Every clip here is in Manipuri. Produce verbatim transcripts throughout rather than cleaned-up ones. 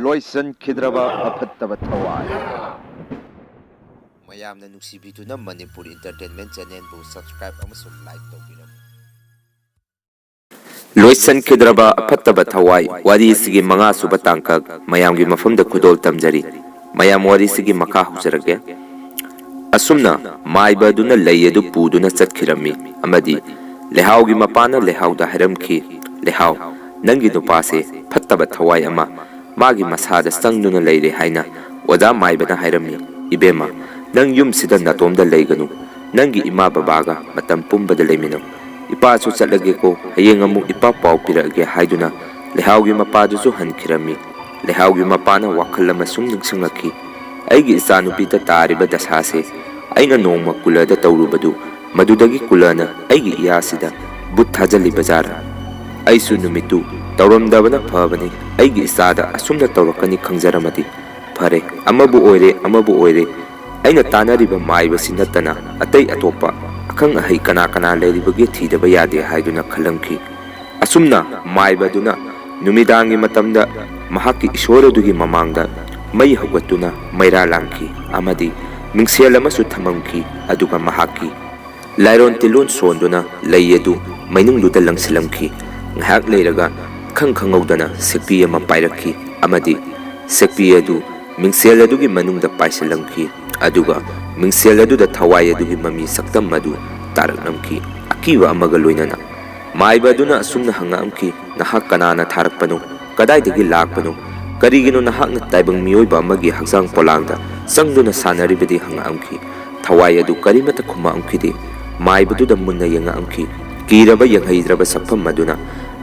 ꯂꯣꯏꯁꯤꯟꯈꯤꯗ꯭ꯔꯕ ꯑꯐꯠꯇꯕ ꯊꯋꯥꯏ꯫ ꯃꯌꯥꯝꯅ ꯅꯨꯡꯁꯤꯕꯤꯗꯨꯅ ꯃꯅꯤꯄꯨꯔ ꯏꯟꯇꯔꯇꯦꯟꯃꯦꯟ ꯆꯦꯅꯦꯜꯕꯨ ꯁꯕꯁꯀ꯭ꯔꯥꯏꯕ ꯑꯃꯁꯨꯡ ꯂꯥꯏꯛ ꯇꯧꯕꯤꯔꯝꯃꯨ꯫ ꯂꯣꯏꯁꯤꯟꯈꯤꯗ꯭ꯔꯕ ꯑꯐꯠꯇꯕ ꯊꯋꯥꯏ ꯋꯥꯔꯤꯁꯤꯒꯤ ꯃꯉꯥꯁꯨꯕ ꯇꯥꯡꯀꯛ ꯃꯌꯥꯝꯒꯤ ꯃꯐꯝꯗ ꯈꯨꯗꯣꯜ ꯇꯝꯖꯔꯤ꯫ ꯃꯌꯥꯝ ꯋꯥꯔꯤꯁꯤꯒꯤ ꯃꯈꯥ ꯍꯧꯖꯔꯒꯦ꯫ ꯑꯁꯨꯝꯅ ꯃꯥꯏꯕ ꯑꯗꯨꯅ ꯂꯩ ꯑꯗꯨ ꯄꯨꯗꯨꯅ ꯆꯠꯈꯤꯔꯝꯃꯤ ꯑꯃꯗꯤ ꯂꯩꯍꯥꯎꯒꯤ ꯃꯄꯥꯅ ꯂꯩꯍꯥꯎꯗ ꯍꯥꯏꯔꯝꯈꯤ, "ꯂꯩꯍꯥꯎ, ꯅꯪꯒꯤ ꯅꯨꯄꯥꯁꯦ ꯐꯠꯇꯕ ꯊꯋꯥꯏ ꯑꯃ, ꯃꯥꯒꯤ ꯃꯁꯥꯗ ꯆꯪꯗꯨꯅ ꯂꯩꯔꯦ ꯍꯥꯏꯅ ꯑꯣꯖꯥ ꯃꯥꯏꯕꯅ ꯍꯥꯏꯔꯝꯃꯤ꯫ ꯏꯕꯦꯝꯃ, ꯅꯪ ꯌꯨꯝꯁꯤꯗ ꯅꯥꯇꯣꯝꯗ ꯂꯩꯒꯅꯨ꯫ ꯅꯪꯒꯤ ꯏꯃꯥ ꯕꯕꯥꯒ ꯃꯇꯝ ꯄꯨꯝꯕꯗ ꯂꯩꯃꯤꯟꯅꯧ꯫ ꯏꯄꯥꯁꯨ ꯆꯠꯂꯒꯦꯀꯣ, ꯍꯌꯦꯡ ꯑꯃꯨꯛ ꯏꯄꯥ ꯄꯥꯎ ꯄꯤꯔꯛꯑꯒꯦ" ꯍꯥꯏꯗꯨꯅ ꯂꯩꯍꯥꯎꯒꯤ ꯃꯄꯥꯗꯨꯁꯨ ꯍꯟꯈꯤꯔꯝꯃꯤ꯫ ꯂꯩꯍꯥꯎꯒꯤ ꯃꯄꯥꯅ ꯋꯥꯈꯜ ꯑꯃ ꯁꯨꯝ ꯅꯤꯡꯁꯤꯡꯂꯛꯈꯤ꯫ "ꯑꯩꯒꯤ ꯏꯆꯥꯅꯨꯄꯤꯗ ꯇꯥꯔꯤꯕ ꯗꯁꯥꯁꯦ ꯑꯩꯅ ꯅꯣꯡꯃ ꯀꯨꯂꯗ ꯇꯧꯔꯨꯕꯗꯨ, ꯃꯗꯨꯗꯒꯤ ꯀꯨꯂꯅ ꯑꯩꯒꯤ ꯏꯌꯥꯁꯤꯗ ꯕꯨꯠ ꯊꯥꯖꯤꯜꯂꯤꯕꯖꯥꯔꯥ? ꯑꯩꯁꯨ ꯅꯨꯃꯤꯠꯇꯨ ꯇꯧꯔꯝꯗꯕꯅ ꯐꯕꯅꯤ꯫ ꯑꯩꯒꯤ ꯏꯆꯥꯗ ꯑꯁꯨꯝꯅ ꯇꯧꯔꯛꯀꯅꯤ ꯈꯪꯖꯔꯝꯃꯗꯤ꯫ ꯐꯔꯦ, ꯑꯃꯕꯨ ꯑꯣꯏꯔꯦ, ꯑꯃꯕꯨ ꯑꯣꯏꯔꯦ, ꯑꯩꯅ ꯇꯥꯟꯅꯔꯤꯕ ꯃꯥꯏꯕꯁꯤ ꯅꯠꯇꯅ ꯑꯇꯩ ꯑꯇꯣꯞꯄ ꯑꯈꯪ ꯑꯍꯩ ꯀꯅꯥ ꯀꯅꯥ ꯂꯩꯔꯤꯕꯒꯦ ꯊꯤꯗꯕ ꯌꯥꯗꯦ" ꯍꯥꯏꯗꯨꯅ ꯈꯜꯂꯝꯈꯤ꯫ ꯑꯁꯨꯝꯅ ꯃꯥꯏꯕꯗꯨꯅ ꯅꯨꯃꯤꯗꯥꯡꯒꯤ ꯃꯇꯝꯗ ꯃꯍꯥꯛꯀꯤ ꯏꯁꯣꯔ ꯑꯗꯨꯒꯤ ꯃꯃꯥꯡꯗ ꯃꯩ ꯍꯧꯒꯠꯇꯨꯅ ꯃꯩꯔꯥ ꯂꯥꯡꯈꯤ ꯑꯃꯗꯤ ꯃꯤꯡꯁꯦꯜ ꯑꯃꯁꯨ ꯊꯝꯃꯝꯈꯤ꯫ ꯑꯗꯨꯒ ꯃꯍꯥꯛꯀꯤ ꯂꯥꯏꯔꯣꯟ ꯇꯤꯜꯂꯣꯟ ꯁꯣꯟꯗꯨꯅ ꯂꯩ ꯑꯗꯨ ꯃꯩꯅꯨꯡꯗꯨꯗ ꯂꯪꯁꯤꯜꯂꯝꯈꯤ꯫ ꯉꯥꯏꯍꯥꯛ ꯂꯩꯔꯒ ꯏꯈꯪ ꯈꯪꯍꯧꯗꯅ ꯁꯦꯛꯄꯤ ꯑꯃ ꯄꯥꯏꯔꯛꯈꯤ ꯑꯃꯗꯤ ꯁꯦꯛꯄꯤ ꯑꯗꯨ ꯃꯤꯡꯁꯦꯜ ꯑꯗꯨꯒꯤ ꯃꯅꯨꯡꯗ ꯄꯥꯏꯁꯤꯜꯂꯝꯈꯤ꯫ ꯑꯗꯨꯒ ꯃꯤꯡꯁꯦꯜ ꯑꯗꯨꯗ ꯊꯋꯥꯏ ꯑꯗꯨꯒꯤ ꯃꯃꯤ ꯁꯛꯇꯝ ꯑꯗꯨ ꯇꯥꯔꯛꯂꯝꯈꯤ꯫ ꯑꯀꯤꯕ ꯑꯃꯒ ꯂꯣꯏꯅꯅ ꯃꯥꯏꯕ ꯑꯗꯨꯅ ꯑꯁꯨꯝꯅ ꯍꯪꯉꯛꯑꯝꯈꯤ, "ꯅꯍꯥꯛ ꯀꯅꯥꯅ ꯊꯥꯔꯛꯄꯅꯣ? ꯀꯗꯥꯏꯗꯒꯤ ꯂꯥꯛꯄꯅꯣ? ꯀꯔꯤꯒꯤꯅꯣ ꯅꯍꯥꯛꯅ ꯇꯥꯏꯕꯪ ꯃꯤꯑꯣꯏꯕ ꯑꯃꯒꯤ ꯍꯛꯆꯥꯡ ꯄꯣꯂꯥꯡꯗ ꯆꯪꯗꯨꯅ ꯁꯥꯟꯅꯔꯤꯕꯗꯤ?" ꯍꯪꯉꯛꯑꯝꯈꯤ꯫ ꯊꯋꯥꯏ ꯑꯗꯨ ꯀꯔꯤꯃꯠꯇ ꯈꯨꯝꯃꯛꯑꯝꯈꯤꯗꯦ꯫ ꯃꯥꯏꯕꯗꯨꯗ ꯃꯨꯟꯅ ꯌꯦꯡꯉꯛꯑꯝꯈꯤ꯫ ꯀꯤꯔꯕ ꯌꯦꯡꯍꯩꯗ꯭ꯔꯕ ꯁꯛꯐꯝ ꯑꯗꯨꯅ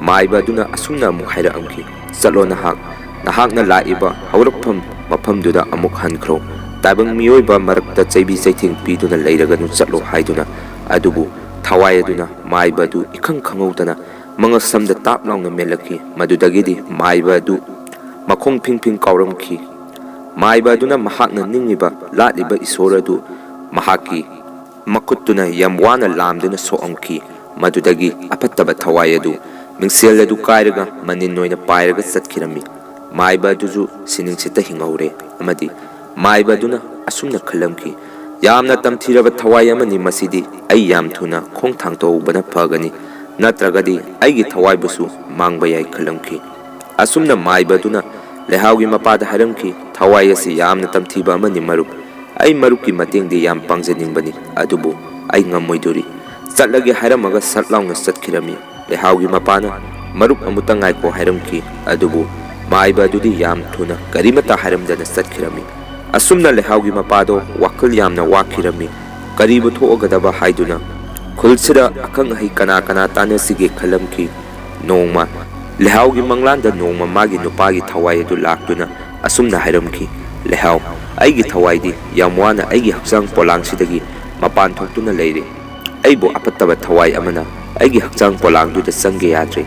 ꯃꯥꯏꯕ ꯑꯗꯨꯅ ꯑꯁꯨꯝꯅ ꯑꯃꯨꯛ ꯍꯥꯏꯔꯛꯑꯝꯈꯤ, "ꯆꯠꯂꯣ ꯅꯍꯥꯛ꯫ ꯅꯍꯥꯛꯅ ꯂꯥꯛꯏꯕ ꯍꯧꯔꯛꯐꯝ ꯃꯐꯝꯗꯨꯗ ꯑꯃꯨꯛ ꯍꯟꯈ꯭ꯔꯣ꯫ ꯇꯥꯏꯕꯪ ꯃꯤꯑꯣꯏꯕ ꯃꯔꯛꯇ ꯆꯩꯕꯤ ꯆꯩꯊꯦꯡ ꯄꯤꯗꯨꯅ ꯂꯩꯔꯒꯅꯨ, ꯆꯠꯂꯣ" ꯍꯥꯏꯗꯨꯅ꯫ ꯑꯗꯨꯕꯨ ꯊꯋꯥꯏ ꯑꯗꯨꯅ ꯃꯥꯏꯕ ꯑꯗꯨ ꯏꯈꯪ ꯈꯪꯍꯧꯗꯅ ꯃꯉꯛꯁꯝꯗ ꯇꯥꯞ ꯂꯥꯎꯅ ꯃꯦꯜꯂꯛꯈꯤ꯫ ꯃꯗꯨꯗꯒꯤꯗꯤ ꯃꯥꯏꯕ ꯑꯗꯨ ꯃꯈꯣꯡ ꯐꯤꯡ ꯐꯤꯡ ꯀꯥꯎꯔꯝꯈꯤ꯫ ꯃꯥꯏꯕ ꯑꯗꯨꯅ ꯃꯍꯥꯛꯅ ꯅꯤꯡꯉꯤꯕ ꯂꯥꯠꯂꯤꯕ ꯏꯁꯣꯔ ꯑꯗꯨ ꯃꯍꯥꯛꯀꯤ ꯃꯈꯨꯠꯇꯨꯅ ꯌꯥꯝ ꯋꯥꯅ ꯂꯥꯝꯗꯨꯅ ꯁꯣꯛꯑꯝꯈꯤ꯫ ꯃꯗꯨꯗꯒꯤ ꯑꯐꯠꯇꯕ ꯊꯋꯥꯏ ꯑꯗꯨ ꯃꯤꯡꯁꯦꯜ ꯑꯗꯨ ꯀꯥꯏꯔꯒ ꯃꯅꯤꯟ ꯑꯣꯏꯅ ꯄꯥꯏꯔꯒ ꯆꯠꯈꯤꯔꯝꯃꯤ꯫ ꯃꯥꯏꯕ ꯑꯗꯨꯁꯨ ꯁꯤꯅꯤꯡꯁꯤꯠꯇ ꯍꯤꯡꯍꯧꯔꯦ꯫ ꯑꯃꯗꯤ ꯃꯥꯏꯕ ꯑꯗꯨꯅ ꯑꯁꯨꯝꯅ ꯈꯜꯂꯝꯈꯤ, "ꯌꯥꯝꯅ ꯇꯝꯊꯤꯔꯕ ꯊꯋꯥꯏ ꯑꯃꯅꯤ ꯃꯁꯤꯗꯤ꯫ ꯑꯩ ꯌꯥꯝ ꯊꯨꯅ ꯈꯣꯡ ꯊꯥꯡꯗꯣꯛꯍꯧꯕꯅ ꯐꯒꯅꯤ, ꯅꯠꯇ꯭ꯔꯒꯗꯤ ꯑꯩꯒꯤ ꯊꯋꯥꯏꯕꯨꯁꯨ ꯃꯥꯡꯕ ꯌꯥꯏ" ꯈꯜꯂꯝꯈꯤ꯫ ꯑꯁꯨꯝꯅ ꯃꯥꯏꯕ ꯑꯗꯨꯅ ꯂꯩꯍꯥꯎꯒꯤ ꯃꯄꯥꯗ ꯍꯥꯏꯔꯝꯈꯤ, "ꯊꯋꯥꯏ ꯑꯁꯤ ꯌꯥꯝꯅ ꯇꯝꯊꯤꯕ ꯑꯃꯅꯤ ꯃꯔꯨꯞ꯫ ꯑꯩ ꯃꯔꯨꯞꯀꯤ ꯃꯇꯦꯡꯗꯤ ꯌꯥꯝ ꯄꯥꯡꯖꯅꯤꯡꯕꯅꯤ, ꯑꯗꯨꯕꯨ ꯑꯩ ꯉꯝꯃꯣꯏꯗꯣꯔꯤ꯫ ꯆꯠꯂꯒꯦ" ꯍꯥꯏꯔꯝꯃꯒ ꯁꯠ ꯂꯥꯎꯅ ꯆꯠꯈꯤꯔꯝꯃꯤ꯫ ꯂꯩꯍꯥꯎꯒꯤ ꯃꯄꯥꯅ, "ꯃꯔꯨꯞ, ꯑꯃꯨꯛꯇ ꯉꯥꯏꯈꯣ" ꯍꯥꯏꯔꯝꯈꯤ꯫ ꯑꯗꯨꯕꯨ ꯃꯥꯏꯕ ꯑꯗꯨꯗꯤ ꯌꯥꯝ ꯊꯨꯅ ꯀꯔꯤꯃꯇ ꯍꯥꯏꯔꯝꯗꯅ ꯆꯠꯈꯤꯔꯝꯃꯤ꯫ ꯑꯁꯨꯝꯅ ꯂꯩꯍꯥꯎꯒꯤ ꯃꯄꯥꯗꯣ ꯋꯥꯈꯜ ꯌꯥꯝꯅ ꯋꯥꯈꯤꯔꯝꯃꯤ꯫ ꯀꯔꯤꯕꯨ ꯊꯣꯛꯑꯒꯗꯕ ꯍꯥꯏꯗꯨꯅ ꯈꯨꯜꯁꯤꯗ ꯑꯈꯪ ꯑꯍꯩ ꯀꯅꯥ ꯀꯅꯥ ꯇꯥꯟꯅꯁꯤꯒꯦ ꯈꯜꯂꯝꯈꯤ꯫ ꯅꯣꯡꯃ ꯂꯩꯍꯥꯎꯒꯤ ꯃꯪꯂꯥꯟꯗ ꯅꯣꯡꯃ ꯃꯥꯒꯤ ꯅꯨꯄꯥꯒꯤ ꯊꯋꯥꯏ ꯑꯗꯨ ꯂꯥꯛꯇꯨꯅ ꯑꯁꯨꯝꯅ ꯍꯥꯏꯔꯝꯈꯤ, "ꯂꯩꯍꯥꯎ, ꯑꯩꯒꯤ ꯊꯋꯥꯏꯗꯤ ꯌꯥꯝ ꯋꯥꯅ ꯑꯩꯒꯤ ꯍꯛꯆꯥꯡ ꯄꯣꯂꯥꯡꯁꯤꯗꯒꯤ ꯃꯄꯥꯟ ꯊꯣꯛꯇꯨꯅ ꯂꯩꯔꯦ꯫ ꯑꯩꯕꯨ ꯑꯐꯠꯇꯕ ꯊꯋꯥꯏ ꯑꯃꯅ ꯑꯩꯒꯤ ꯍꯛꯆꯥꯡ ꯄꯣꯂꯥꯡꯗꯨꯗ ꯆꯪꯒꯦ ꯌꯥꯗ꯭ꯔꯦ꯫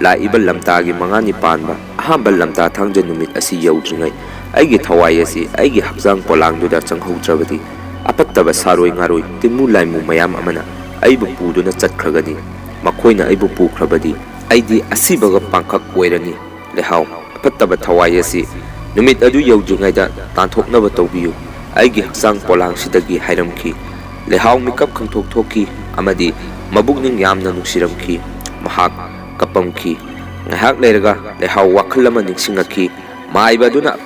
ꯂꯥꯛꯏꯕ ꯂꯝꯇꯥꯒꯤ ꯃꯉꯥꯅꯤ ꯄꯥꯟꯕ ꯑꯍꯥꯟꯕ ꯂꯝꯇꯥ ꯊꯥꯡꯖ ꯅꯨꯃꯤꯠ ꯑꯁꯤ ꯌꯧꯗ꯭ꯔꯤꯉꯩ ꯑꯩꯒꯤ ꯊꯋꯥꯏ ꯑꯁꯤ ꯑꯩꯒꯤ ꯍꯛꯆꯥꯡ ꯄꯣꯂꯥꯡꯗꯨꯗ ꯆꯪꯍꯧꯗ꯭ꯔꯕꯗꯤ ꯑꯐꯠꯇꯕ ꯁꯥꯔꯣꯏ ꯉꯥꯔꯣꯏ ꯇꯤꯟꯃꯨ ꯂꯥꯏꯃꯨ ꯃꯌꯥꯝ ꯑꯃꯅ ꯑꯩꯕꯨ ꯄꯨꯗꯨꯅ ꯆꯠꯈ꯭ꯔꯒꯅꯤ꯫ ꯃꯈꯣꯏꯅ ꯑꯩꯕꯨ ꯄꯨꯈ꯭ꯔꯕꯗꯤ ꯑꯩꯗꯤ ꯑꯁꯤꯕꯒ ꯄꯥꯡꯈꯛ ꯑꯣꯏꯔꯅꯤ꯫ ꯂꯩꯍꯥꯎ, ꯑꯐꯠꯇꯕ ꯊꯋꯥꯏ ꯑꯁꯤ ꯅꯨꯃꯤꯠ ꯑꯗꯨ ꯌꯧꯗ꯭ꯔꯤꯉꯩꯗ ꯇꯥꯟꯊꯣꯛꯅꯕ ꯇꯧꯕꯤꯌꯨ꯫ ꯑꯩꯒꯤ ꯍꯛꯆꯥꯡ ꯄꯣꯂꯥꯡꯁꯤꯗꯒꯤ" ꯍꯥꯏꯔꯝꯈꯤ꯫ ꯂꯩꯍꯥꯎ ꯃꯤꯀꯞ ꯈꯪꯊꯣꯛ ꯊꯣꯛꯈꯤ ꯑꯃꯗꯤ ꯃꯕꯨꯛꯅꯤꯡ ꯌꯥꯝꯅ ꯅꯨꯡꯁꯤꯔꯝꯈꯤ꯫ ꯃꯍꯥꯛ ꯀꯞꯄꯝꯈꯤ꯫ ꯉꯥꯏꯍꯥꯛ ꯂꯩꯔꯒ ꯂꯩꯍꯥꯎ ꯋꯥꯈꯜ ꯑꯃ ꯅꯤꯡꯁꯤꯡꯉꯛꯈꯤ꯫ ꯃꯥꯏꯕ ꯑꯗꯨꯅ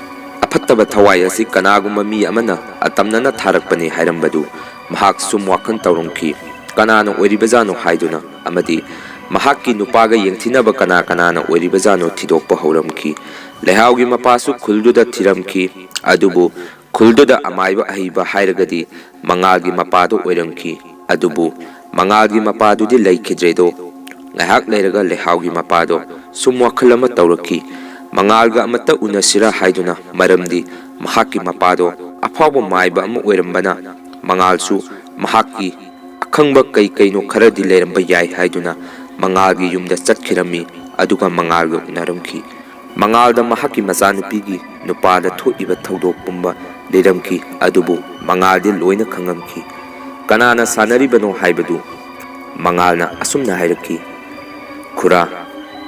ꯑꯐꯠꯇꯕ ꯊꯋꯥꯏ ꯑꯁꯤ ꯀꯅꯥꯒꯨꯝꯕ ꯃꯤ ꯑꯃꯅ ꯑꯇꯝꯅꯅ ꯊꯥꯔꯛꯄꯅꯤ ꯍꯥꯏꯔꯝꯕꯗꯨ ꯃꯍꯥꯛ ꯁꯨꯝ ꯋꯥꯈꯜ ꯇꯧꯔꯝꯈꯤ꯫ ꯀꯅꯥꯅ ꯑꯣꯏꯔꯤꯕꯖꯥꯠꯅꯣ ꯍꯥꯏꯗꯨꯅ ꯑꯃꯗꯤ ꯃꯍꯥꯛꯀꯤ ꯅꯨꯄꯥꯒ ꯌꯦꯡꯊꯤꯅꯕ ꯀꯅꯥ ꯀꯅꯥꯅ ꯑꯣꯏꯔꯤꯕꯖꯥꯠꯅꯣ ꯊꯤꯗꯣꯛꯄ ꯍꯧꯔꯝꯈꯤ꯫ ꯂꯩꯍꯥꯎꯒꯤ ꯃꯄꯥꯁꯨ ꯈꯨꯜꯗꯨꯗ ꯊꯤꯔꯝꯈꯤ꯫ ꯑꯗꯨꯕꯨ ꯈꯨꯜꯗꯨꯗ ꯑꯃꯥꯏꯕ ꯑꯍꯩꯕ ꯍꯥꯏꯔꯒꯗꯤ ꯃꯉꯥꯜꯒꯤ ꯃꯄꯥꯗꯨ ꯑꯣꯏꯔꯝꯈꯤ꯫ ꯑꯗꯨꯕꯨ ꯃꯉꯥꯜꯒꯤ ꯃꯄꯥꯗꯨꯗꯤ ꯂꯩꯈꯤꯗ꯭ꯔꯦꯗꯣ꯫ ꯉꯥꯏꯍꯥꯛ ꯂꯩꯔꯒ ꯂꯩꯍꯥꯎꯒꯤ ꯃꯄꯥꯗꯣ ꯁꯨꯝ ꯋꯥꯈꯜ ꯑꯃ ꯇꯧꯔꯛꯈꯤ꯫ ꯃꯉꯥꯜꯒ ꯑꯃꯠꯇ ꯎꯅꯁꯤꯔꯥ ꯍꯥꯏꯗꯨꯅ, ꯃꯔꯝꯗꯤ ꯃꯍꯥꯛꯀꯤ ꯃꯄꯥꯗꯣ ꯑꯐꯥꯎꯕ ꯃꯥꯏꯕ ꯑꯃ ꯑꯣꯏꯔꯝꯕꯅ ꯃꯉꯥꯜꯁꯨ ꯃꯍꯥꯛꯀꯤ ꯑꯈꯪꯕ ꯀꯩ ꯀꯩꯅꯣ ꯈꯔꯗꯤ ꯂꯩꯔꯝꯕ ꯌꯥꯏ ꯍꯥꯏꯗꯨꯅ ꯃꯉꯥꯜꯒꯤ ꯌꯨꯝꯗ ꯆꯠꯈꯤꯔꯝꯃꯤ꯫ ꯑꯗꯨꯒ ꯃꯉꯥꯜꯒ ꯎꯅꯔꯝꯈꯤ꯫ ꯃꯉꯥꯜꯗ ꯃꯍꯥꯛꯀꯤ ꯃꯆꯥꯅꯨꯄꯤꯒꯤ ꯅꯨꯄꯥꯗ ꯊꯣꯛꯏꯕ ꯊꯧꯗꯣꯛ ꯄꯨꯝꯕ ꯂꯤꯔꯝꯈꯤ꯫ ꯑꯗꯨꯕꯨ ꯃꯉꯥꯜꯗꯤ ꯂꯣꯏꯅ ꯈꯪꯉꯝꯈꯤ꯫ ꯀꯅꯥꯅ ꯁꯥꯟꯅꯔꯤꯕꯅꯣ ꯍꯥꯏꯕꯗꯨ ꯃꯉꯥꯜꯅ ꯑꯁꯨꯝꯅ ꯍꯥꯏꯔꯛꯈꯤ, "ꯈꯨꯔꯥ,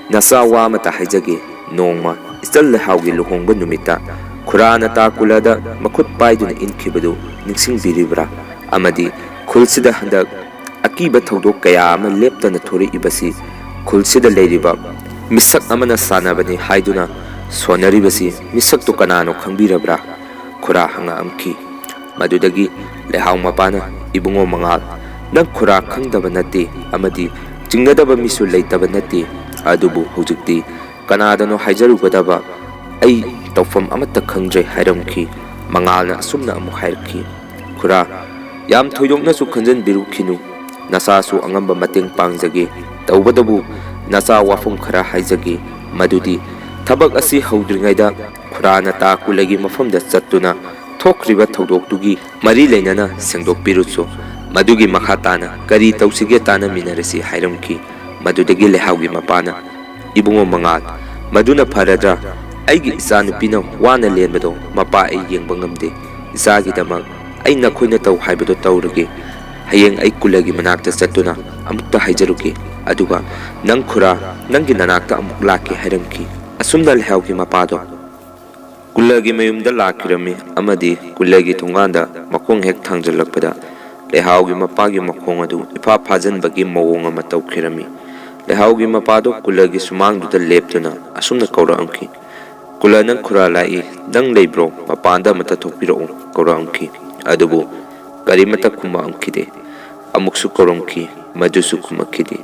ꯅꯆꯥ ꯋꯥ ꯑꯃꯇ ꯍꯥꯏꯖꯒꯦ꯫ ꯅꯣꯡꯃ ꯏꯆꯜ ꯂꯩꯍꯥꯎꯒꯤ ꯂꯨꯍꯣꯡꯕ ꯅꯨꯃꯤꯠꯇ ꯈꯨꯔꯥꯅ ꯇꯥ ꯀꯨꯂꯗ ꯃꯈꯨꯠ ꯄꯥꯏꯗꯨꯅ ꯏꯟꯈꯤꯕꯗꯨ ꯅꯤꯡꯁꯤꯡꯕꯤꯔꯤꯕ꯭ꯔꯥ? ꯑꯃꯗꯤ ꯈꯨꯜꯁꯤꯗ ꯍꯟꯗꯛ ꯑꯀꯤꯕ ꯊꯧꯗꯣꯛ ꯀꯌꯥ ꯑꯃ ꯂꯦꯞꯇꯅ ꯊꯣꯔꯛꯏꯕꯁꯤ ꯈꯨꯜꯁꯤꯗ ꯂꯩꯔꯤꯕ ꯃꯤꯁꯛ ꯑꯃꯅ ꯁꯥꯟꯅꯕꯅꯤ ꯍꯥꯏꯗꯨꯅ ꯁꯣꯟꯅꯔꯤꯕꯁꯤ ꯃꯤꯁꯛꯇꯨ ꯀꯅꯥꯅꯣ ꯈꯪꯕꯤꯔꯕ꯭ꯔꯥ? ꯈꯨꯔꯥ ꯍꯪꯉꯛꯑꯝꯈꯤ꯫ ꯃꯗꯨꯗꯒꯤ ꯂꯩꯍꯥꯎ ꯃꯄꯥꯅ, "ꯏꯕꯨꯡꯉꯣ ꯃꯉꯥꯜ, ꯅꯪ ꯈꯨꯔꯥ ꯈꯪꯗꯕ ꯅꯠꯇꯦ ꯑꯃꯗꯤ ꯆꯤꯡꯅꯗꯕ ꯃꯤꯁꯨ ꯂꯩꯇꯕ ꯅꯠꯇꯦ꯫ ꯑꯗꯨꯕꯨ ꯍꯧꯖꯤꯛꯇꯤ ꯀꯅꯥꯗꯅꯣ ꯍꯥꯏꯖꯔꯨꯒꯗꯕ, ꯑꯩ ꯇꯧꯐꯝ ꯑꯃꯠꯇ ꯈꯪꯗ꯭ꯔꯦ" ꯍꯥꯏꯔꯝꯈꯤ꯫ ꯃꯉꯥꯜꯅ ꯑꯁꯨꯝꯅ ꯑꯃꯨꯛ ꯍꯥꯏꯔꯛꯈꯤ, "ꯈꯨꯔꯥ, ꯌꯥꯝ ꯊꯣꯏꯗꯣꯛꯅꯁꯨ ꯈꯟꯖꯟꯕꯤꯔꯨꯈꯤꯅꯨ꯫ ꯅꯆꯥꯁꯨ ꯑꯉꯝꯕ ꯃꯇꯦꯡ ꯄꯥꯡꯖꯒꯦ꯫ ꯇꯧꯕꯇꯕꯨ ꯅꯆꯥ ꯋꯥꯐꯝ ꯈꯔ ꯍꯥꯏꯖꯒꯦ꯫ ꯃꯗꯨꯗꯤ ꯊꯕꯛ ꯑꯁꯤ ꯍꯧꯗ꯭ꯔꯤꯉꯩꯗ ꯈꯨꯔꯥꯅ ꯇꯥ ꯀꯨꯂꯒꯤ ꯃꯐꯝꯗ ꯆꯠꯇꯨꯅ ꯊꯣꯛꯈ꯭ꯔꯤꯕ ꯊꯧꯗꯣꯛꯇꯨꯒꯤ ꯃꯔꯤ ꯂꯩꯅꯅ ꯁꯦꯡꯗꯣꯛꯄꯤꯔꯨꯆꯣ꯫ ꯃꯗꯨꯒꯤ ꯃꯈꯥ ꯇꯥꯅ ꯀꯔꯤ ꯇꯧꯁꯤꯒꯦ ꯇꯥꯟꯅꯃꯤꯟꯅꯔꯁꯤ" ꯍꯥꯏꯔꯝꯈꯤ꯫ ꯃꯗꯨꯗꯒꯤ ꯂꯩꯍꯥꯎꯒꯤ ꯃꯄꯥꯅ, "ꯏꯕꯨꯡꯉꯣ ꯃꯉꯥꯜ, ꯃꯗꯨꯅ ꯐꯔꯗ꯭ꯔꯥ? ꯑꯩꯒꯤ ꯏꯆꯥꯅꯨꯄꯤꯅ ꯋꯥꯅ ꯂꯦꯟꯕꯗꯣ ꯃꯄꯥ ꯑꯩ ꯌꯦꯡꯕ ꯉꯝꯗꯦ꯫ ꯏꯆꯥꯒꯤꯗꯃꯛ ꯑꯩ ꯅꯈꯣꯏꯅ ꯇꯧ ꯍꯥꯏꯕꯗꯣ ꯇꯧꯔꯒꯦ꯫ ꯍꯌꯦꯡ ꯑꯩ ꯀꯨꯂꯒꯤ ꯃꯅꯥꯛꯇ ꯆꯠꯇꯨꯅ ꯑꯃꯨꯛꯇ ꯍꯥꯏꯖꯔꯨꯒꯦ꯫ ꯑꯗꯨꯒ ꯅꯪ ꯈꯨꯔꯥ, ꯅꯪꯒꯤ ꯅꯅꯥꯛꯇ ꯑꯃꯨꯛ ꯂꯥꯛꯀꯦ" ꯍꯥꯏꯔꯝꯈꯤ꯫ ꯑꯁꯨꯝꯅ ꯂꯩꯍꯥꯎꯒꯤ ꯃꯄꯥꯗꯣ ꯀꯨꯂꯒꯤ ꯃꯌꯨꯝꯗ ꯂꯥꯛꯈꯤꯔꯝꯃꯤ ꯑꯃꯗꯤ ꯀꯨꯂꯒꯤ ꯊꯣꯡꯒꯥꯟꯗ ꯃꯈꯣꯡ ꯍꯦꯛ ꯊꯥꯡꯖꯜꯂꯛꯄꯗ ꯂꯩꯍꯥꯎꯒꯤ ꯃꯄꯥꯒꯤ ꯃꯈꯣꯡ ꯑꯗꯨ ꯏꯐꯥ ꯐꯥꯖꯤꯟꯕꯒꯤ ꯃꯑꯣꯡ ꯑꯃ ꯇꯧꯈꯤꯔꯝꯃꯤ꯫ ꯂꯩꯍꯥꯎꯒꯤ ꯃꯄꯥꯗꯣ ꯀꯨꯂꯒꯤ ꯁꯨꯃꯥꯡꯗꯨꯗ ꯂꯦꯞꯇꯨꯅ ꯑꯁꯨꯝꯅ ꯀꯧꯔꯛꯑꯝꯈꯤ, "ꯀꯨꯂ, ꯅꯪ ꯈꯨꯔꯥ ꯂꯥꯛꯏ, ꯅꯪ ꯂꯩꯕ꯭ꯔꯣ? ꯃꯄꯥꯟꯗ ꯑꯃꯇ ꯊꯣꯛꯄꯤꯔꯛꯎ" ꯀꯧꯔꯛꯑꯝꯈꯤ꯫ ꯑꯗꯨꯕꯨ ꯀꯔꯤꯃꯠꯇ ꯈꯨꯝꯃꯛꯑꯝꯈꯤꯗꯦ꯫ ꯑꯃꯨꯛꯁꯨ ꯀꯧꯔꯝꯈꯤ, ꯃꯗꯨꯁꯨ ꯈꯨꯝꯃꯛꯈꯤꯗꯦ꯫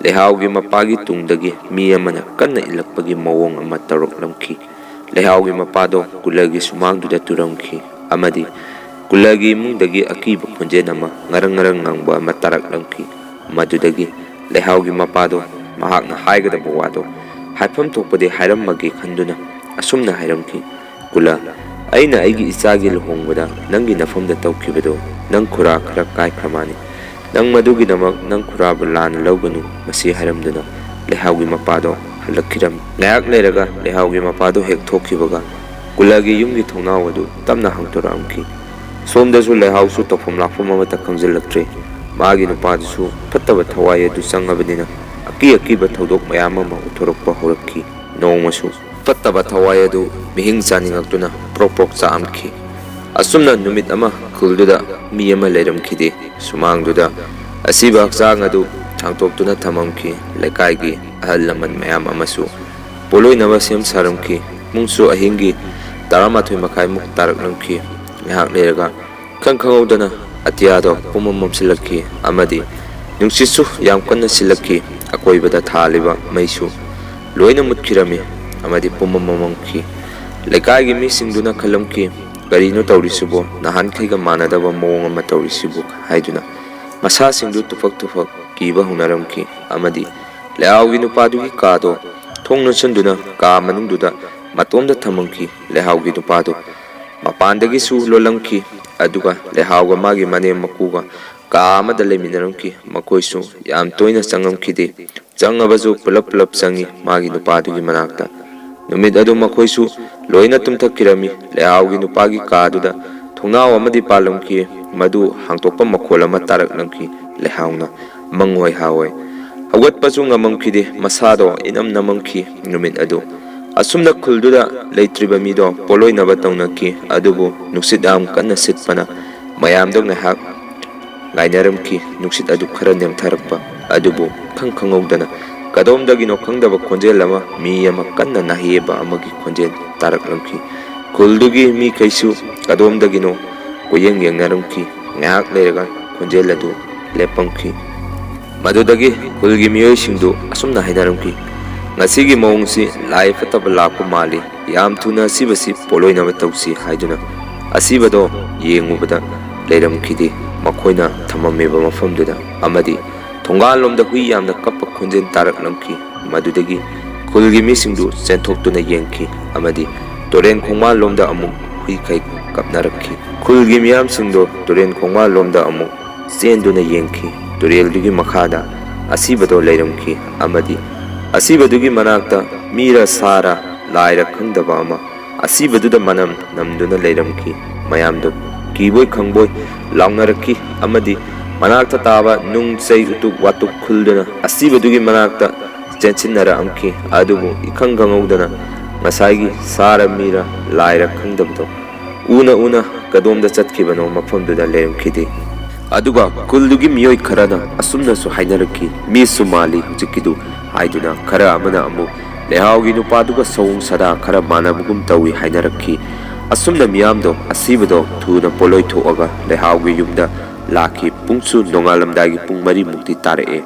ꯂꯩꯍꯥꯎꯒꯤ ꯃꯄꯥꯒꯤ ꯇꯨꯡꯗꯒꯤ ꯃꯤ ꯑꯃꯅ ꯀꯟꯅ ꯏꯜꯂꯛꯄꯒꯤ ꯃꯑꯣꯡ ꯑꯃ ꯇꯧꯔꯛꯂꯝꯈꯤ꯫ ꯂꯩꯍꯥꯎꯒꯤ ꯃꯄꯥꯗꯣ ꯀꯨꯂꯒꯤ ꯁꯨꯃꯥꯡꯗꯨꯗ ꯇꯨꯔꯝꯈꯤ ꯑꯃꯗꯤ ꯀꯨꯂꯒꯤ ꯏꯃꯨꯡꯗꯒꯤ ꯑꯀꯤꯕ ꯈꯣꯟꯖꯦꯜ ꯑꯃ ꯉꯔꯪ ꯉꯔꯪ ꯉꯪꯕ ꯑꯃ ꯇꯥꯔꯛꯂꯝꯈꯤ꯫ ꯃꯗꯨꯗꯒꯤ ꯂꯩꯍꯥꯎꯒꯤ ꯃꯄꯥꯗꯣ ꯃꯍꯥꯛꯅ ꯍꯥꯏꯒꯗꯕ ꯋꯥꯗꯣ ꯍꯥꯏꯐꯝ ꯊꯣꯛꯄꯗꯤ ꯍꯥꯏꯔꯝꯃꯒꯦ ꯈꯟꯗꯨꯅ ꯑꯁꯨꯝꯅ ꯍꯥꯏꯔꯝꯈꯤ, "ꯀꯨꯂ, ꯑꯩꯅ ꯑꯩꯒꯤ ꯏꯆꯥꯒꯤ ꯂꯨꯍꯣꯡꯕꯗ ꯅꯪꯒꯤ ꯅꯐꯝꯗ ꯇꯧꯈꯤꯕꯗꯣ ꯅꯪ ꯈꯨꯔꯥ ꯈꯔ ꯀꯥꯏꯈ꯭ꯔ ꯃꯥꯅꯤ꯫ ꯅꯪ ꯃꯗꯨꯒꯤꯗꯃꯛ ꯅꯪ ꯈꯨꯔꯥꯕꯨ ꯂꯥꯟꯅ ꯂꯧꯒꯅꯨ" ꯃꯁꯤ ꯍꯥꯏꯔꯝꯗꯨꯅ ꯂꯩꯍꯥꯎꯒꯤ ꯃꯄꯥꯗꯣ ꯍꯜꯂꯛꯈꯤꯔꯝꯃꯤ꯫ ꯉꯥꯏꯍꯥꯛ ꯂꯩꯔꯒ ꯂꯩꯍꯥꯎꯒꯤ ꯃꯄꯥꯗꯣ ꯍꯦꯛ ꯊꯣꯛꯈꯤꯕꯒ ꯀꯨꯂꯒꯤ ꯌꯨꯝꯒꯤ ꯊꯣꯡꯅꯥꯎ ꯑꯗꯨ ꯇꯞꯅ ꯍꯥꯡꯗꯣꯔꯛꯑꯝꯈꯤ꯫ ꯁꯣꯝꯗꯁꯨ ꯂꯩꯍꯥꯎꯁꯨ ꯇꯧꯐꯝ ꯂꯥꯛꯐꯝ ꯑꯃꯠꯇ ꯈꯪꯖꯤꯜꯂꯛꯇ꯭ꯔꯦ꯫ ꯃꯥꯒꯤ ꯅꯨꯄꯥꯗꯨꯁꯨ ꯐꯠꯇꯕ ꯊꯋꯥꯏ ꯑꯗꯨ ꯆꯪꯉꯕꯅꯤꯅ ꯑꯀꯤ ꯑꯀꯤꯕ ꯊꯧꯗꯣꯛ ꯃꯌꯥꯝ ꯑꯃ ꯎꯠꯊꯣꯔꯛꯄ ꯍꯧꯔꯛꯈꯤ꯫ ꯅꯣꯡꯃꯁꯨ ꯐꯠꯇꯕ ꯊꯋꯥꯏ ꯑꯗꯨ ꯃꯤꯍꯤꯡ ꯆꯥꯅꯤꯡꯉꯛꯇꯨꯅ ꯄ꯭ꯔꯣꯛ ꯄ꯭ꯔꯣꯛ ꯆꯥꯛꯑꯝꯈꯤ꯫ ꯑꯁꯨꯝꯅ ꯅꯨꯃꯤꯠ ꯑꯃ ꯈꯨꯜꯗꯨꯗ ꯃꯤ ꯑꯃ ꯂꯩꯔꯝꯈꯤꯗꯦ꯫ ꯁꯨꯃꯥꯡꯗꯨꯗ ꯑꯁꯤꯕ ꯍꯛꯆꯥꯡ ꯑꯗꯨ ꯊꯥꯡꯇꯣꯛꯇꯨꯅ ꯊꯝꯃꯝꯈꯤ꯫ ꯂꯩꯀꯥꯏꯒꯤ ꯑꯍꯜ ꯂꯃꯟ ꯃꯌꯥꯝ ꯑꯃꯁꯨ ꯄꯣꯠꯂꯣꯏꯅꯕ ꯁꯦꯝ ꯁꯥꯔꯝꯈꯤ꯫ ꯄꯨꯡꯁꯨ ꯑꯍꯤꯡꯒꯤ ꯇꯔꯥꯃꯥꯊꯣꯏ ꯃꯈꯥꯏꯃꯨꯛ ꯇꯥꯔꯛꯂꯝꯈꯤ꯫ ꯉꯥꯏꯍꯥꯛ ꯂꯩꯔꯒ ꯈꯪ ꯈꯪꯍꯧꯗꯅ ꯑꯇꯤꯌꯥꯗꯣ ꯄꯨꯝꯃꯝ ꯃꯝꯁꯤꯜꯂꯛꯈꯤ ꯑꯃꯗꯤ ꯅꯨꯡꯁꯤꯠꯁꯨ ꯌꯥꯝ ꯀꯟꯅ ꯁꯤꯜꯂꯛꯈꯤ꯫ ꯑꯀꯣꯏꯕꯗ ꯊꯥꯜꯂꯤꯕ ꯃꯩꯁꯨ ꯂꯣꯏꯅ ꯃꯨꯠꯈꯤꯔꯝꯃꯤ ꯑꯃꯗꯤ ꯄꯨꯝꯃꯝ ꯃꯝꯃꯝꯈꯤ꯫ ꯂꯩꯀꯥꯏꯒꯤ ꯃꯤꯁꯤꯡꯗꯨꯅ ꯈꯜꯂꯝꯈꯤ, "ꯀꯔꯤꯅꯣ ꯇꯧꯔꯤꯁꯤꯕꯣ? ꯅꯍꯥꯟꯈꯩꯒ ꯃꯥꯟꯅꯗꯕ ꯃꯑꯣꯡ ꯑꯃ ꯇꯧꯔꯤꯁꯤꯕꯨ?" ꯍꯥꯏꯗꯨꯅ ꯃꯁꯥꯁꯤꯡꯗꯨ ꯇꯨꯐꯛ ꯇꯨꯐꯛ ꯀꯤꯕ ꯍꯧꯅꯔꯝꯈꯤ ꯑꯃꯗꯤ ꯂꯩꯍꯥꯎꯒꯤ ꯅꯨꯄꯥꯗꯨꯒꯤ ꯀꯥꯗꯣ ꯊꯣꯡ ꯂꯣꯟꯁꯤꯟꯗꯨꯅ ꯀꯥ ꯃꯅꯨꯡꯗꯨꯗ ꯃꯇꯣꯝꯗ ꯊꯝꯃꯝꯈꯤ꯫ ꯂꯩꯍꯥꯎꯒꯤ ꯅꯨꯄꯥꯗꯨ ꯃꯄꯥꯟꯗꯒꯤꯁꯨ ꯂꯣꯜꯂꯝꯈꯤ, ꯑꯗꯨꯒ ꯂꯩꯍꯥꯎꯒ ꯃꯥꯒꯤ ꯃꯅꯦꯝ ꯃꯀꯨꯒ ꯀꯥ ꯑꯃꯗ ꯂꯩꯃꯤꯟꯅꯔꯝꯈꯤ꯫ ꯃꯈꯣꯏꯁꯨ ꯌꯥꯝ ꯇꯣꯏꯅ ꯆꯪꯉꯝꯈꯤꯗꯦ꯫ ꯆꯪꯉꯕꯁꯨ ꯄꯨꯂꯞ ꯄꯨꯂꯞ ꯆꯪꯉꯤ ꯃꯥꯒꯤ ꯅꯨꯄꯥꯗꯨꯒꯤ ꯃꯅꯥꯛꯇ꯫ ꯅꯨꯃꯤꯠ ꯑꯗꯨ ꯃꯈꯣꯏꯁꯨ ꯂꯣꯏꯅ ꯇꯨꯝꯊꯈꯤꯔꯝꯃꯤ꯫ ꯂꯩꯍꯥꯎꯒꯤ ꯅꯨꯄꯥꯒꯤ ꯀꯥꯗꯨꯗ ꯊꯣꯡꯅꯥꯎ ꯑꯃꯗꯤ ꯄꯥꯜꯂꯝꯈꯤ꯫ ꯃꯗꯨ ꯍꯥꯡꯇꯣꯛꯄ ꯃꯈꯣꯜ ꯑꯃ ꯇꯥꯔꯛꯂꯝꯈꯤ꯫ ꯂꯩꯍꯥꯎꯅ ꯃꯪ ꯍꯣꯏ ꯍꯥ ꯍꯣꯏ꯫ ꯍꯧꯒꯠꯄꯁꯨ ꯉꯝꯃꯝꯈꯤꯗꯦ꯫ ꯃꯁꯥꯗꯣ ꯏꯅꯝ ꯅꯝꯃꯝꯈꯤ ꯅꯨꯃꯤꯠ ꯑꯗꯨ꯫ ꯑꯁꯨꯝꯅ ꯈꯨꯜꯗꯨꯗ ꯂꯩꯇ꯭ꯔꯤꯕ ꯃꯤꯗꯣ ꯄꯣꯠꯂꯣꯏꯅꯕ ꯇꯧꯅꯈꯤ꯫ ꯑꯗꯨꯕꯨ ꯅꯨꯡꯁꯤꯠ ꯌꯥꯝ ꯀꯟꯅ ꯁꯤꯠꯄꯅ ꯃꯌꯥꯝꯗꯣ ꯉꯥꯏꯍꯥꯛ ꯉꯥꯏꯅꯔꯝꯈꯤ꯫ ꯅꯨꯡꯁꯤꯠ ꯑꯗꯨ ꯈꯔ ꯅꯦꯝꯊꯔꯛꯄ ꯑꯗꯨꯕꯨ ꯈꯪ ꯈꯪꯍꯧꯗꯅ ꯀꯗꯣꯝꯗꯒꯤꯅꯣ ꯈꯪꯗꯕ ꯈꯣꯟꯖꯦꯜ ꯑꯃ, ꯃꯤ ꯑꯃ ꯀꯟꯅ ꯅꯥꯍꯦꯕ ꯑꯃꯒꯤ ꯈꯣꯟꯖꯦꯜ ꯇꯥꯔꯛꯂꯝꯈꯤ꯫ ꯈꯨꯜꯗꯨꯒꯤ ꯃꯤꯈꯩꯁꯨ ꯀꯗꯣꯝꯗꯒꯤꯅꯣ ꯀꯣꯏꯌꯦꯡ ꯌꯦꯡꯅꯔꯝꯈꯤ꯫ ꯉꯥꯏꯍꯥꯛ ꯂꯩꯔꯒ ꯈꯣꯟꯖꯦꯜ ꯑꯗꯨ ꯂꯦꯞꯄꯝꯈꯤ꯫ ꯃꯗꯨꯗꯒꯤ ꯈꯨꯜꯒꯤ ꯃꯤꯑꯣꯏꯁꯤꯡꯗꯨ ꯑꯁꯨꯝꯅ ꯍꯥꯏꯅꯔꯝꯈꯤ, "ꯉꯁꯤꯒꯤ ꯃꯑꯣꯡꯁꯤ ꯂꯥꯏ ꯐꯠꯇꯕ ꯂꯥꯛꯄ ꯃꯥꯜꯂꯤ꯫ ꯌꯥꯝ ꯊꯨꯅ ꯑꯁꯤꯕꯁꯤ ꯄꯣꯠꯂꯣꯏꯅꯕ ꯇꯧꯁꯤ" ꯍꯥꯏꯗꯨꯅ ꯑꯁꯤꯕꯗꯣ ꯌꯦꯡꯉꯨꯕꯗ ꯂꯩꯔꯝꯈꯤꯗꯦ꯫ ꯃꯈꯣꯏꯅ ꯊꯝꯃꯝꯃꯤꯕ ꯃꯐꯝꯗꯨꯗ ꯑꯃꯗꯤ ꯊꯣꯡꯒꯥꯜꯂꯣꯝꯗ ꯍꯨꯏ ꯌꯥꯝꯅ ꯀꯞꯄ ꯈꯣꯟꯖꯦꯜ ꯇꯥꯔꯛꯂꯝꯈꯤ꯫ ꯃꯗꯨꯗꯒꯤ ꯈꯨꯜꯒꯤ ꯃꯤꯁꯤꯡꯗꯨ ꯆꯦꯟꯊꯣꯛꯇꯨꯅ ꯌꯦꯡꯈꯤ ꯑꯃꯗꯤ ꯇꯨꯔꯦꯟ ꯈꯣꯡꯕꯥꯜꯂꯣꯝꯗ ꯑꯃꯨꯛ ꯍꯨꯏꯈꯩ ꯀꯞꯅꯔꯛꯈꯤ꯫ ꯈꯨꯜꯒꯤ ꯃꯤꯌꯥꯝꯁꯤꯡꯗꯣ ꯇꯨꯔꯦꯟ ꯈꯣꯡꯕꯥꯜꯂꯣꯝꯗ ꯑꯃꯨꯛ ꯆꯦꯟꯗꯨꯅ ꯌꯦꯡꯈꯤ꯫ ꯇꯨꯔꯦꯜꯗꯨꯒꯤ ꯃꯈꯥꯗ ꯑꯁꯤꯕꯗꯣ ꯂꯩꯔꯝꯈꯤ ꯑꯃꯗꯤ ꯑꯁꯤꯕꯗꯨꯒꯤ ꯃꯅꯥꯛꯇ ꯃꯤꯔ ꯁꯥꯔ ꯂꯥꯏꯔ ꯈꯪꯗꯕ ꯑꯃ ꯑꯁꯤꯕꯗꯨꯗ ꯃꯅꯝ ꯅꯝꯗꯨꯅ ꯂꯩꯔꯝꯈꯤ꯫ ꯃꯌꯥꯝꯗꯨ ꯀꯤꯕꯣꯏ ꯈꯪꯕꯣꯏ ꯂꯥꯎꯅꯔꯛꯈꯤ ꯑꯃꯗꯤ ꯃꯅꯥꯛꯇ ꯇꯥꯕ ꯅꯨꯡ ꯆꯩ ꯎꯇꯨꯛ ꯋꯥꯇꯨꯛ ꯈꯨꯜꯗꯨꯅ ꯑꯁꯤꯕꯗꯨꯒꯤ ꯃꯅꯥꯛꯇ ꯆꯦꯟꯁꯤꯟꯅꯔꯛꯑꯝꯈꯤ꯫ ꯑꯗꯨꯕꯨ ꯏꯈꯪ ꯈꯪꯍꯧꯗꯅ ꯉꯁꯥꯏꯒꯤ ꯁꯥꯔ ꯃꯤꯔ ꯂꯥꯏꯔ ꯈꯪꯗꯕꯗꯣ ꯎꯅ ꯎꯅ ꯀꯗꯣꯝꯗ ꯆꯠꯈꯤꯕꯅꯣ ꯃꯐꯝꯗꯨꯗ ꯂꯩꯔꯝꯈꯤꯗꯦ꯫ ꯑꯗꯨꯒ ꯈꯨꯜꯗꯨꯒꯤ ꯃꯤꯑꯣꯏ ꯈꯔꯅ ꯑꯁꯨꯝꯅꯁꯨ ꯍꯥꯏꯅꯔꯛꯈꯤ, "ꯃꯤꯁꯨ ꯃꯥꯜꯂꯤ ꯍꯧꯖꯤꯛꯀꯤꯗꯨ" ꯍꯥꯏꯗꯨꯅ ꯈꯔ ꯑꯃꯅ ꯑꯃꯨꯛ ꯂꯩꯍꯥꯎꯒꯤ ꯅꯨꯄꯥꯗꯨꯒ ꯁꯑꯣꯡ ꯁꯥꯗꯥ ꯈꯔ ꯃꯥꯟꯅꯕꯒꯨꯝ ꯇꯧꯏ ꯍꯥꯏꯅꯔꯛꯈꯤ꯫ ꯑꯁꯨꯝꯅ ꯃꯤꯌꯥꯝꯗꯣ ꯑꯁꯤꯕꯗꯣ ꯊꯨꯅ ꯄꯣꯠꯂꯣꯏ ꯊꯣꯛꯑꯒ ꯂꯩꯍꯥꯎꯒꯤ ꯌꯨꯝꯗ ꯂꯥꯛꯈꯤ꯫ ꯄꯨꯡꯁꯨ ꯅꯣꯡꯉꯥꯜꯂꯝꯗꯥꯏꯒꯤ ꯄꯨꯡ ꯃꯔꯤꯃꯨꯛꯇꯤ ꯇꯥꯔꯛꯑꯦ꯫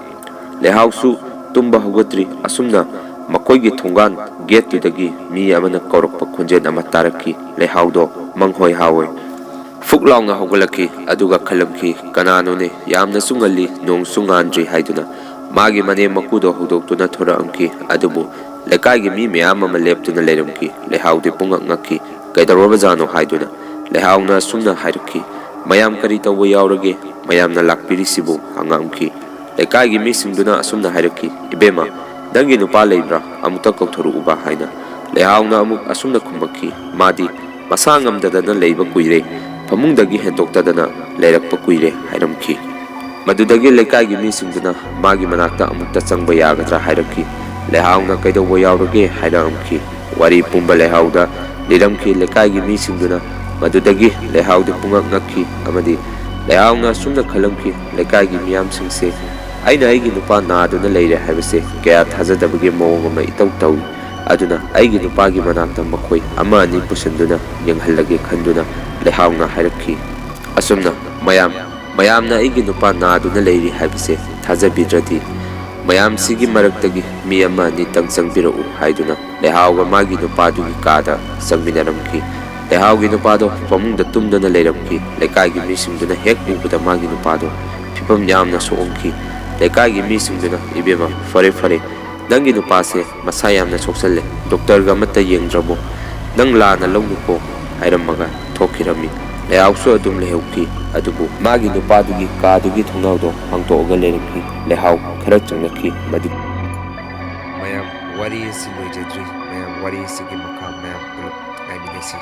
ꯂꯩꯍꯥꯎꯁꯨ ꯇꯨꯝꯕ ꯍꯧꯒꯠꯇ꯭ꯔꯤ꯫ ꯑꯁꯨꯝꯅ ꯃꯈꯣꯏꯒꯤ ꯊꯣꯡꯒꯥꯟ ꯒꯦꯠꯇꯨꯗꯒꯤ ꯃꯤ ꯑꯃꯅ ꯀꯧꯔꯛꯄ ꯈꯣꯟꯖꯦꯜ ꯑꯃ ꯇꯥꯔꯛꯈꯤ꯫ ꯂꯩꯍꯥꯎꯗꯣ ꯃꯪꯍꯣꯏ ꯍꯥꯎꯋꯦ꯫ ꯐꯨꯛ ꯂꯥꯎꯅ ꯍꯧꯒꯠꯂꯛꯈꯤ, ꯑꯗꯨꯒ ꯈꯜꯂꯝꯈꯤ, "ꯀꯅꯥꯅꯣꯅꯦ, ꯌꯥꯝꯅꯁꯨ ꯉꯜꯂꯤ, ꯅꯣꯡꯁꯨ ꯉꯥꯟꯗ꯭ꯔꯤ" ꯍꯥꯏꯗꯨꯅ ꯃꯥꯒꯤ ꯃꯅꯦꯝ ꯃꯀꯨꯗꯣ ꯍꯧꯗꯣꯛꯇꯨꯅ ꯊꯣꯔꯛꯑꯝꯈꯤ꯫ ꯑꯗꯨꯕꯨ ꯂꯩꯀꯥꯏꯒꯤ ꯃꯤ ꯃꯌꯥꯝ ꯑꯃ ꯂꯦꯞꯇꯨꯅ ꯂꯩꯔꯝꯈꯤ꯫ ꯂꯩꯍꯥꯎꯗꯤ ꯄꯨꯡꯉꯛ ꯉꯛꯈꯤ꯫ "ꯀꯩꯗꯧꯔꯕꯖꯥꯠꯅꯣ?" ꯍꯥꯏꯗꯨꯅ ꯂꯩꯍꯥꯎꯅ ꯑꯁꯨꯝꯅ ꯍꯥꯏꯔꯛꯈꯤ, "ꯃꯌꯥꯝ ꯀꯔꯤ ꯇꯧꯕ ꯌꯥꯎꯔꯒꯦ? ꯃꯌꯥꯝꯅ ꯂꯥꯛꯄꯤꯔꯤꯁꯤꯕꯨ?" ꯍꯪꯉꯛꯑꯝꯈꯤ꯫ ꯂꯩꯀꯥꯏꯒꯤ ꯃꯤꯁꯤꯡꯗꯨꯅ ꯑꯁꯨꯝꯅ ꯍꯥꯏꯔꯛꯈꯤ, "ꯏꯕꯦꯝꯃ, ꯅꯪꯒꯤ ꯅꯨꯄꯥ ꯂꯩꯕ꯭ꯔꯥ? ꯑꯃꯨꯛꯇ ꯀꯧꯊꯣꯔꯛꯎꯕ" ꯍꯥꯏꯅ꯫ ꯂꯩꯍꯥꯎꯅ ꯑꯃꯨꯛ ꯑꯁꯨꯝꯅ ꯈꯨꯝꯃꯛꯈꯤ, "ꯃꯥꯗꯤ ꯃꯁꯥ ꯉꯝꯗꯗꯅ ꯂꯩꯕ ꯀꯨꯏꯔꯦ, ꯐꯃꯨꯡꯗꯒꯤ ꯍꯦꯟꯗꯣꯛꯇꯗꯅ ꯂꯩꯔꯛꯄ ꯀꯨꯏꯔꯦ" ꯍꯥꯏꯔꯝꯈꯤ꯫ ꯃꯗꯨꯗꯒꯤ ꯂꯩꯀꯥꯏꯒꯤ ꯃꯤꯁꯤꯡꯗꯨꯅ ꯃꯥꯒꯤ ꯃꯅꯥꯛꯇ ꯑꯃꯨꯛꯇ ꯆꯪꯕ ꯌꯥꯒꯗ꯭ꯔꯥ ꯍꯥꯏꯔꯛꯈꯤ꯫ ꯂꯩꯍꯥꯎꯅ "ꯀꯩꯗꯧꯕ ꯌꯥꯎꯔꯒꯦ?" ꯍꯥꯏꯔꯛꯑꯝꯈꯤ꯫ ꯋꯥꯔꯤ ꯄꯨꯝꯕ ꯂꯩꯍꯥꯎꯗ ꯂꯤꯔꯝꯈꯤ꯫ ꯂꯩꯀꯥꯏꯒꯤ ꯃꯤꯁꯤꯡꯗꯨꯅ ꯃꯗꯨꯗꯒꯤ ꯂꯩꯍꯥꯎꯗꯤ ꯄꯨꯡꯉꯛ ꯉꯛꯈꯤ ꯑꯃꯗꯤ ꯂꯩꯍꯥꯎꯅ ꯑꯁꯨꯝꯅ ꯈꯜꯂꯝꯈꯤ, "ꯂꯩꯀꯥꯏꯒꯤ ꯃꯤꯌꯥꯝꯁꯤꯡꯁꯦ ꯑꯩꯅ ꯑꯩꯒꯤ ꯅꯨꯄꯥ ꯅꯥꯗꯨꯅ ꯂꯩꯔꯦ ꯍꯥꯏꯕꯁꯦ ꯀꯌꯥ ꯊꯥꯖꯗꯕꯒꯤ ꯃꯑꯣꯡ ꯑꯃ ꯏꯇꯧ ꯇꯧꯏ꯫ ꯑꯗꯨꯅ ꯑꯩꯒꯤ ꯅꯨꯄꯥꯒꯤ ꯃꯅꯥꯛꯇ ꯃꯈꯣꯏ ꯑꯃ ꯑꯅꯤ ꯄꯨꯁꯤꯟꯗꯨꯅ ꯌꯦꯡꯍꯜꯂꯒꯦ" ꯈꯟꯗꯨꯅ ꯂꯩꯍꯥꯎꯅ ꯍꯥꯏꯔꯛꯈꯤ꯫ ꯑꯁꯨꯝꯅ ꯃꯌꯥꯝ, ꯃꯌꯥꯝꯅ ꯑꯩꯒꯤ ꯅꯨꯄꯥ ꯅꯥꯗꯨꯅ ꯂꯩꯔꯤ ꯍꯥꯏꯕꯁꯦ ꯊꯥꯖꯕꯤꯗ꯭ꯔꯗꯤ, ꯃꯌꯥꯝꯁꯤꯒꯤ ꯃꯔꯛꯇꯒꯤ ꯃꯤ ꯑꯃ ꯑꯅꯤꯇꯪ ꯆꯪꯕꯤꯔꯛꯎ ꯍꯥꯏꯗꯨꯅ ꯂꯩꯍꯥꯎꯒ ꯃꯥꯒꯤ ꯅꯨꯄꯥꯗꯨꯒꯤ ꯀꯥꯗ ꯆꯪꯃꯤꯟꯅꯔꯝꯈꯤ꯫ ꯂꯩꯍꯥꯎꯒꯤ ꯅꯨꯄꯥꯗꯣ ꯐꯃꯨꯡꯗ ꯇꯨꯝꯗꯨꯅ ꯂꯩꯔꯝꯈꯤ꯫ ꯂꯩꯀꯥꯏꯒꯤ ꯃꯤꯁꯤꯡꯗꯨꯅ ꯍꯦꯛ ꯎꯕꯗ ꯃꯥꯒꯤ ꯅꯨꯄꯥꯗꯣ ꯐꯤꯕꯝ ꯌꯥꯝꯅ ꯁꯣꯛꯑꯝꯈꯤ꯫ ꯂꯩꯀꯥꯏꯒꯤ ꯃꯤꯁꯤꯡꯗꯨꯅ, "ꯏꯕꯦꯝꯃ, ꯐꯔꯦ, ꯐꯔꯦ, ꯅꯪꯒꯤ ꯅꯨꯄꯥꯁꯦ ꯃꯁꯥ ꯌꯥꯝꯅ ꯁꯣꯛꯆꯜꯂꯦ, ꯗꯣꯛꯇꯔꯒ ꯑꯃꯠꯇ ꯌꯦꯡꯗ꯭ꯔꯕꯣ? ꯅꯪ ꯂꯥꯟꯅ ꯂꯧꯅꯨꯀꯣ" ꯍꯥꯏꯔꯝꯃꯒ ꯊꯣꯛꯈꯤꯔꯝꯃꯤ꯫ ꯂꯩꯍꯥꯎꯁꯨ ꯑꯗꯨꯝ ꯂꯩꯍꯧꯈꯤ꯫ ꯑꯗꯨꯕꯨ ꯃꯥꯒꯤ ꯅꯨꯄꯥꯗꯨꯒꯤ ꯀꯥꯗꯨꯒꯤ ꯊꯣꯡꯅꯥꯎꯗꯣ ꯍꯥꯡꯇꯣꯛꯑꯒ ꯂꯩꯔꯝꯈꯤ꯫ ꯂꯩꯍꯥꯎ ꯈꯔ ꯆꯪꯂꯛꯈꯤ꯫ ꯃꯗꯨ ꯃꯌꯥꯝ, ꯋꯥꯔꯤ ꯑꯁꯤ ꯂꯣꯏꯖꯗ꯭ꯔꯤ꯫ ꯃꯌꯥꯝ, ꯋꯥꯔꯤ ꯑꯁꯤꯒꯤ ꯃꯈꯥ ꯃꯌꯥꯝ ꯄꯨꯂꯞ ꯉꯥꯏꯃꯤꯟꯅꯁꯤ꯫